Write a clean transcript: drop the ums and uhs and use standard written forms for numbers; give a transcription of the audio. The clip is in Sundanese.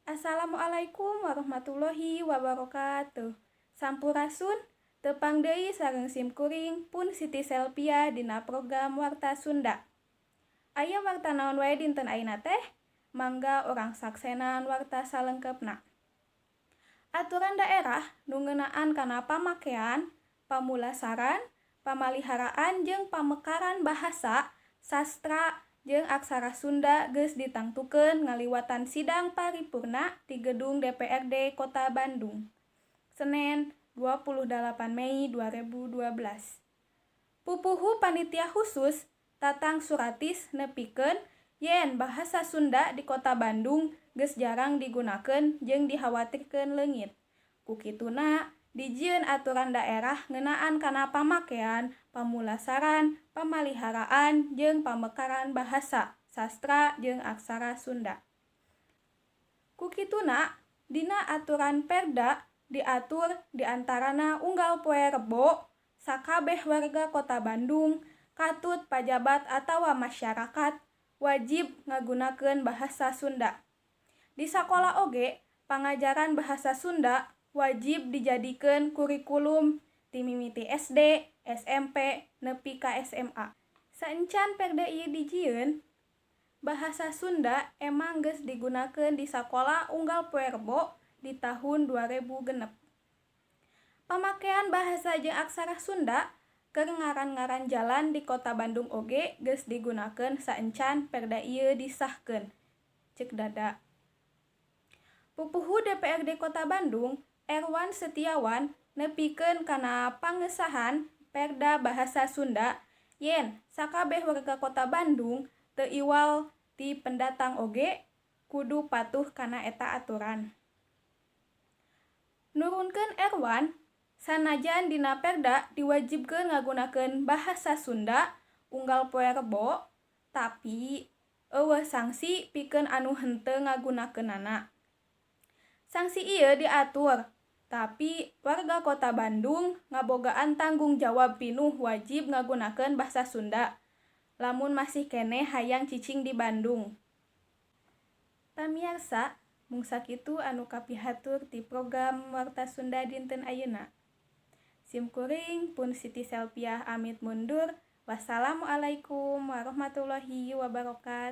Assalamualaikum warahmatullahi wabarakatuh. Sampurasun, tepang deui sareng simkuring pun Siti Selpia dina program Warta Sunda. Aya warta naon wae dinten ayeuna teh? Mangga urang saksenan warta salengkepna. Aturan daerah nu ngeunaan kana pamakean, pamulasaran, pamaliharaan jeung pamekaran bahasa, sastra, jeung aksara Sunda geus ditangtukeun ngaliwatan sidang paripurna di Gedung DPRD Kota Bandung, Senen 28 Mei 2012. Pupuhu Panitia Khusus Tatang Suratis nepikeun yen bahasa Sunda di Kota Bandung geus jarang digunakeun jeung dikhawatirkeun leungit. Ku kituna dijieun aturan daerah ngeunaan kana pamakean, pamulasaran, pamaliharaan jeung pamekaran bahasa, sastra jeung aksara Sunda. Ku kituna dina aturan perda diatur di antarana unggal poe Rebo sakabeh warga Kota Bandung katut pajabat atawa masyarakat wajib ngagunakeun bahasa Sunda. Di sakola oge pangajaran bahasa Sunda wajib dijadikeun kurikulum ti mimiti SD, SMP, nepi ka SMA. Saencan perda ieu dijieun, bahasa Sunda emang geus digunakeun di sakola unggal poe Rebo di tahun 2006. Pamakean bahasa jeung aksara Sunda keur ngaran-ngaran jalan di Kota Bandung oge geus digunakeun saencan perda ieu disahkeun, ceuk Dada. Pupuhu DPRD Kota Bandung, Erwan Setiawan, nepikeun kana pangesahan Perda Bahasa Sunda yen sakabeh warga Kota Bandung teu iwal ti pendatang oge kudu patuh kana eta aturan. Nurunkeun Erwan, sanajan dina perda diwajibkeun ngagunakeun bahasa Sunda unggal poe Rebo, tapi euweuh sanksi pikeun anu henteu ngagunakeunana. Sanksi ieu diatur, tapi warga Kota Bandung ngabogaan tanggung jawab pinuh wajib ngagunakeun basa Sunda lamun masih keneh hayang cicing di Bandung. Pamiarsa, mung sakitu anu kapihatur ti program Warta Sunda dinten ayeuna. Sim kuring pun Siti Selpiah amit mundur. Wassalamualaikum warahmatullahi wabarakatuh.